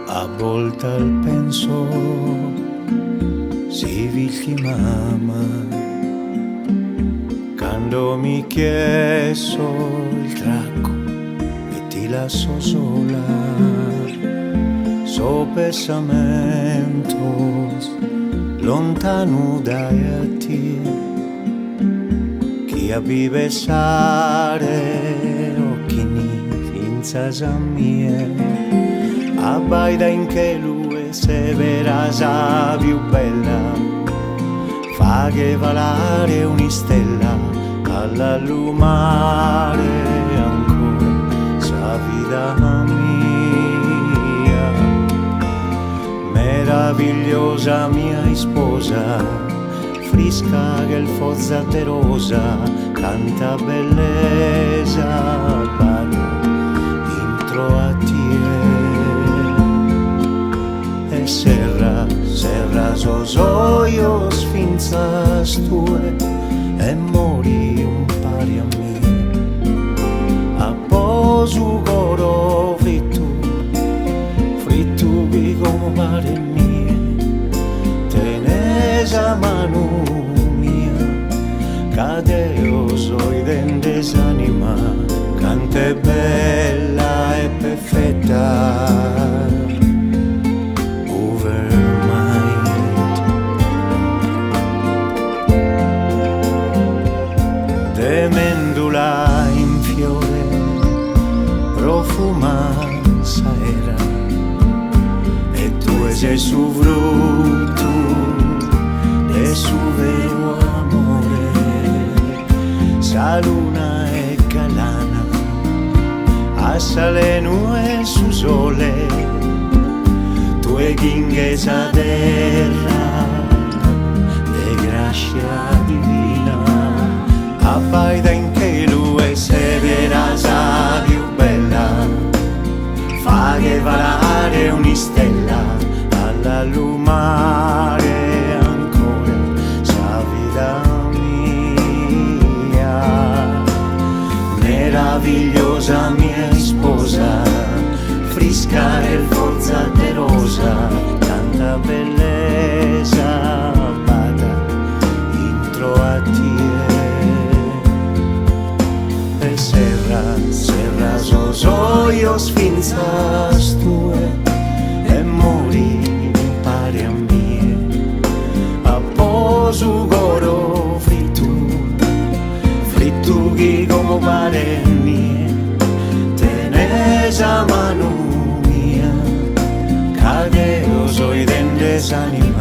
A boltas penso si fit chi mama cando mi chiesso il traccu e ti lasso sola sos pessamentos lontanu dae a tie chi a bi pessare 'occhini finzas a mie abbaida in chelu e sebera sa pius bella faghe falare un'istella a l'allumare ancora sa vida mia meravigliosa mia isposa frisca che foza de rosa canta bellesa b'at intro a tie e serra serra sos ojos finzas tue e mori umpare a mie apo su coro frittu frittu chi como paret nie tenes sa manu mia ca deo so 'idende s'anima cant'est bella e perfetta Overmind De mendula in fiore profumat s'aera e tue ses su fruttu de su veru amore sa luna est galana a s'alenu 'e su sole tue chinghes sa terra de grascia divina abbaida in chelu e sebera sa pius bella faghe falare un'istella a l'allumare ancora sa vida mia meravigliosa mia isposa frisca che foza de rosa canta bellesa b'at intro a tie e serra serra sos ojos finzas tue e mori umpare a mie apo su coro frittu frittu chi como paret nie tenes sa manu mia ca deo so 'idende s'anima.